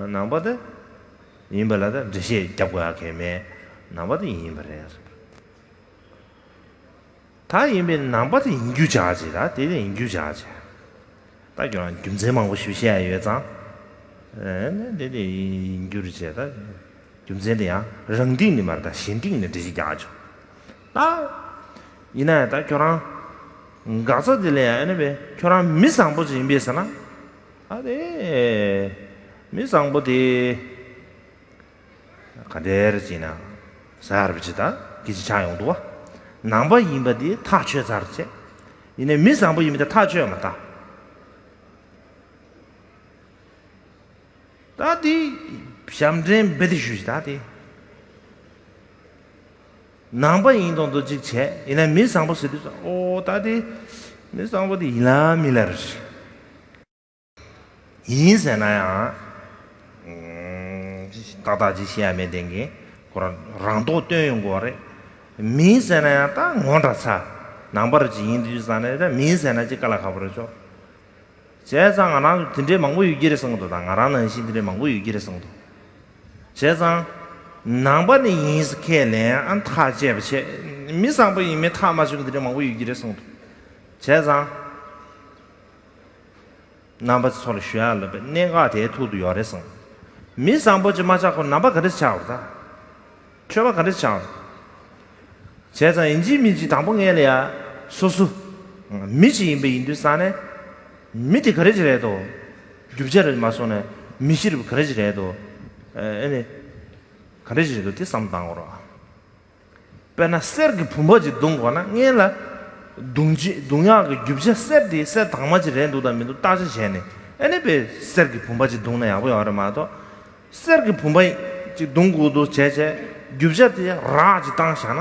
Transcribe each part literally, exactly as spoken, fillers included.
ནང་པ་དེ་ཡིན་པ་ལ་ད་འགྲེལ་བཤད་རྒྱབ་དགོས་ཡ་གང་ཡང་མེད། ནང་པ་དེ་ཡིན་པ་རེད། ད་ཡིན་པའི་ནང་པ་དེ་ཡིན་རྒྱུ་བྱ་ཅིག་ད་དེ་དེ་ཡིན་རྒྱུ་བྱ་ཅིག་ད་ཁྱོད་རང་རྒྱུ་མཚན་མང་པོ་ཞིག་བཤད་ཡ་ཡོད་ཙང་། ཨེ་ནས་དེ་དེ་ཡིན་རྒྱུ་རེད་ཅེས་ད། རྒྱུ་མཚན་དེ་ཡང་རང་སྟེང་ནས་མ་རེད། ད་གཞན་སྟེང་ནས་འགྲེལ་བཤད་རྒྱག་ཆོག་ད་ཡིན་ན་ཡང་ད་ཁྱོད་རང་འགག་རྩ་དེ་ལ་ཡང་ཨེ་ནས་བས་ཁྱོད་རང་མི་བཟང་པོ་ཅིག་ཡིན་པས་ཟེར་ན། ད་དེ་མི་བཟང་པོ་དེ། ག་འདྲ་རེད་ཅེ་ན། ཟ་རབ་ཅི་ད་སྐད་ཆ་ཆགས་ཡོང་འདུག་བ། ནང་པ་ཡིན་པ་དེ་ཐག་ཆོད་ཚར་བྱས། ཡིན་ནའི་མི་བཟང་པོ་ཡིན་མིན་དེ་ཐག་ཆོད་མ་ད། ད་དེ་ཞབས་འདྲེན་རྦད་དེ་ཞུ་ཞིག་ད་དེ། ནང་པ་ཡིན་མདོག་མདོག་ཅིག་བྱས། ཡིན་ནའི་མི་བཟང་པོ་ཟེར་དུས་ཨོ་ད་དེ་མི་བཟང་པོ་དེ་ཡིན་ལ་མིན་ལ་རེད། ཡིན་ཟེར་ན་ཡང་། ཏག་ཏག་ཅིག་བཤད་ཡ་མེད་དེ་གིན་ཁོ་རང་རང་མདོག་སྟོན་ཡོང་དགོས་རེད། མིན་ཟེར་ན་ཡང་ད་ངོ་འདྲ་ཚ། ནང་པ་རུ་ཅིག་ཡིན་དུས་ཙང་ནས་ད་མིན་ཟེར་ན་ཅིག་དཀའ་ལས་ཁག་པོ་རེད་ཆོག་བྱས་ཙང་ང་རང་ཚོ་དེ་འདྲའི་མང་པོ་ཡོད་ཀྱི་རེད་བསམ་གི་འདུག་ད་ང་རང་ནང་བཞིན་དེ་འདྲའི་མང་པོ་ཡོད་ཀྱི་རེད་བསམ་གི་འདུག་བྱས་ཙང་། ནང་པ་ནི་ཡིན་ཟེར་ཁས་ལེན་ཨ་ཐག་བཅད་པ་བྱས། མི་བཟང་པོ་ཡིན་མིན་ཐག་མ་ཆོད་པ་དེ་འདྲའི་མང་པོ་ཡོད་ཀྱི་རེད་བསམ་གི་འདུག་བྱས་ཙང་། རྣམ་པ་ཚོ་ལ་ཞུ་ཡག་ལ་བའི་གནད་འགག་དེ་ཐུག་ཏུ་ཡོད་རེད་བསམ། མི་བཟང་པོ་ཅིག་མ་ཆགས་གོང་ནང་པ་ག་འདྲ་ཆགས་པ་ད། ཆོས་པ་ག་འདྲ་ཆགས་པ། བྱས་ཙང་ཡིན་གཅིག་མིན་གཅིག་དང་པོ་ངས་ལ་ཡ་སོ་སོ་མི་ཅིག་ཡིན་པ་ཡིན་དུས་ཙང་ནས་མི་དེ་ག་རེ་ཅིག་རེད་དོ། རྒྱུ་ཆ་རེད་མ་སོང་ནས་མི་གཤིས་རིག་པ་ག་རེ་ཅིག་རེད་དོ། ཨེ་ནི་ག་འདྲ་ཅིག་རེད་དོ་དེ་བསམ་བཏང་དགོས་རེད། དཔེར་ན་གསེར་གྱི་བུམ་པ་ཅིག་བརྡུང་དགོས་ན་སྔོན་ལ་བརྡུང་ཅི་བརྡུང་ཡག་གི་རྒྱུ་ཆ་གསེར་དེ་གསེར་དྭངས་མ་ཅིག་རེད་འདུག་དང་མི་འདུག་བརྟག་དཔྱད་བྱས་ནས་ཨ་ནི་དཔེ་གསེར་གྱི་བུམ་པ་ཅིག་བརྡུང་ན་ཡག་པོ་ཡོད་རེད་མ་གཏོགས། གསེར་གྱི་བུམ་པ་ཅིག་བརྡུང་དགོས་འདུག་བྱས་བྱས་རྒྱུ་ཆ་དེ་རག་ཅིག་བཏང་བཞག་ན།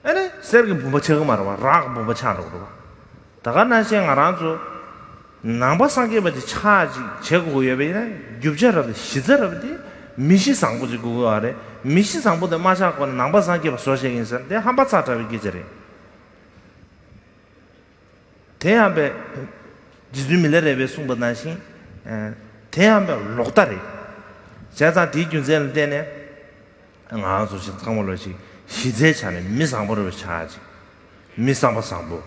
ཨ་ནི་གསེར་གྱི་བུམ་པ་ཆགས་ཀྱི་མ་རེད་བ། རག་གི་བུམ་པ་ཆགས་འགྲོ་གི་འདུག་བ། ད་ག་ནང་བཞིན་ང་རང་ཚོ་ནང་པ་སངས་རྒྱས་པ་དེ་ཆགས་ཅིག་བྱེད་དགོས་ཀྱི་ཡོད་པ་ཡིན་ན་རྒྱུ་ཆ་རབ་དང་གཞི་རྩ་རབ་དེ་མི་གཤིས་བཟང་པོ་ཅིག་དགོས་ཀྱི་ཡོད་རེད། མི་གཤིས་བཟང་པོ་དེ་མ་ཆགས་གོང་ནས་ནང་པ་སངས་རྒྱས་པ་བཟོ་བྱེད་ཀྱི་ཡིན་ཟེར་དེ་ཧམ་པ་ཚ་དྲགས་པའི་སྐད་ཆ་རེད། དེ་ཡང་པས། རྗེ་བཙུན་མི་ལ་རས་པས་གསུངས་པ་ནང་བཞིན། ཨ། དེ་ཡང་པས་ལོག་ལྟ་རེད། བྱས་ཙང་དེའི་རྒྱུ་མཚན་ལ་བརྟེན་ནས། ང་རང་ཚོ་ཞིག་ཚང་མ་ལོ་ཞིག་གཞི་རྩའི་ཆ་ནས་མི་བཟང་པོ་རེ་བ་ཆགས་ཅིག་མི་བསམ་པ་བཟང་པོ།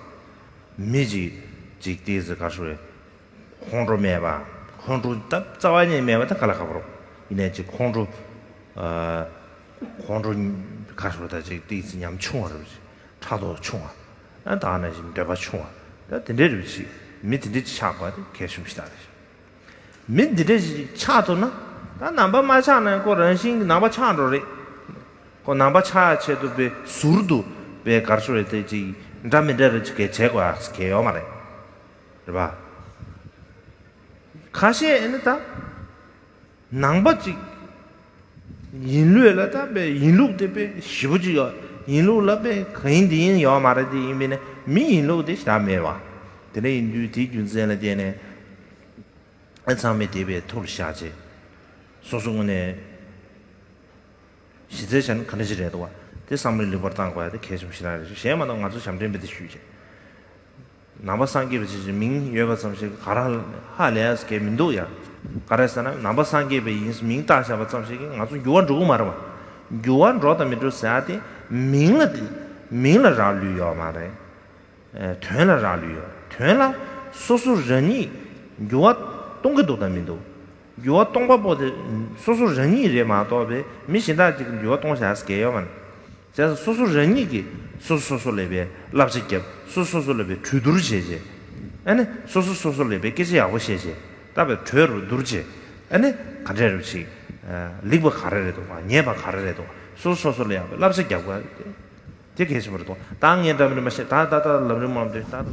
མི་ཅིག་ཅིག་ཏིག་ཙི་ག་ཧྲུ་རེ། ཁོང་ཁྲོ་མེད་པ། ཁོང་ཁྲོ་ད་རྩ་བ་ཉིད་མེད་པ་ད་ག་ལ་ཁག་པོ་རོ། ཡིན་ནའི་ཅིག་ཁོང་ཁྲོ། ཨ། ཁོང་ཁྲོ་ག་ཧྲུ་ད་ཅིག་ཏིག་ཙི་ཉམ་ཆུང་བ་རེ་བ་ཅིག་ཕྲག་དོག་ཆུང་བ། ཨ། ད་ནང་བཞིན་འདོད་པ་ཆུང་བ། ད་དེ་འདྲའི་རེ་བ་ཅིག་མི་དེ་འདྲའི་ཅིག་ཆགས་པ་དེ་གལ་ཆེན་པོ་ཞིག་ད་རེད། མི་འདི་འདྲ་ཞིག་ཆགས་ཐུབ་ན། ད་ནང་པ་མ་ཆགས་ན་ཁོ་རང་བཞིན་གྱི་ནང་པ་ཆགས་འགྲོ་རེད། ཁོ་ནང་པ་ཆགས་ཆེད་དུ་པའི་ཟུར་དུ་པའི་གར་ཤོར་རེ་དེ་ཅིག་འདྲ་མི་འདྲ་རེ་ཅིག་གས་བྱེད་དགོས་ཡ་གས་ཡོད་མ་རེད། རེད་པ། ཁ་ཤས་ཨེ་ནི་ད། ནང་པ་ཅིག་ཡིན་ལུགས་ལ་ད་པའི་ཡིན་ལུགས་དེ་པའི་ཞིབ་པོ་ཅིག་ཡོད། ཡིན་ལུགས་ལ་པའི་གང་ཡིན་འདི་ཡིན་ཡོད་མ་རེད། དེ་ཡིན་པས་ན་མི་ཡིན་ལུགས་དེ་ཞེ་དྲག་མེད་པ། དེ་འདྲ་ཡིན་དུས་དེའི་རྒྱུ་མཚན་ལ་བརྟེན་ནས། ཨ། ཚང་མས་དེ་བས་ཐུགས་ལ་བཞག་བྱས། སོ་སོ་ངོས་ནས་གཞི་རྩའི་ཆ་ནས་ག་འདྲ་ཞིག་རེད་འདུག་བ། དེ་བསམ་བློའི་ལེགས་པར་བཏང་དགོས་ཡ་དེ་གལ་ཆེན་པོ་ཞིག་རང་རེད། གཞན་མ་གཏོགས་ང་ཚོ་ཞབས་འདྲེན་དཔེ་དེ་ཞུས་བྱས། ནང་པ་སངས་རྒྱས་པ་ཅེས་མིང་ཡོད་པ་ཙམ་ཞིག་ག་རང་ཧ་ལས་ཡ་གལ་མི་འདུག་ཡ། ག་རེ་ཟེར་ན་ནང་པ་སངས་རྒྱས་པ་ཡིན་མིང་བཏགས་བཞག་པ་ཙམ་ཞིག་གིས་ང་ཚོ་འགྱུར་བ་འགྲོ་གི་མ་རེད་བ། འགྱུར་བ་འགྲོ་དང་མི་འགྲོ་ཟེར་ཡ་དེ་མིང་ལ་དེ་མིང་ལ་རག་ལུས་ཡོད་མ་རེད། དོན་ལ་རག་ལུས་ཡོད། དོན་ལ་སོ་སོ་རང་ཉིད་འགྱུར་བ་གཏོང་གི་འདུག་དང་མི་འདུག་འགྱུར་བ་གཏོང་པ་པོ་དེ་སོ་སོ་རང་ཉིད་རེད་མ་གཏོགས་པའི་མི་གཞན་དག་ཅིག་གིས་འགྱུར་བ་གཏོང་བཞག་ཟེར་གྱི་ཡོད་མ་རེད། བྱས་ཙང་སོ་སོ་རང་ཉིད་ཀྱིས་སོ་སོ་སོ་ལ་བའི་བསླབ་བྱ་བརྒྱབ། སོ་སོ་སོ་ལ་བའི་གྲོས་བསྡུར་བྱས་རྗེས། ཨ་ནི་སོ་སོ་སོ་སོ་ལ་བའི་སྐད་ཆ་ཡག་པོ་བཤད་རྗེས་ད་བའི་གྲོས་རུ་བསྡུར་རྗེས། ཨ་ནི་ག་འདྲས་རུ་ཞིག་ལེགས་པ་ག་རེ་རེད་འདུག་ག་ཉེས་པ་ག་རེ་རེད་འདུག་སོ་སོ་སོ་ལ་ཡག་པའི་བསླབ་བྱ་བརྒྱབ་དགོས། དེ་གལ་ཆེན་པོ་རེད་དོ། ད་ངས་འདྲ་མི་འདྲ་མ་བཤད། ད་ད་ད་ལམ་རིམ་མང་པོ་འདུག་ད།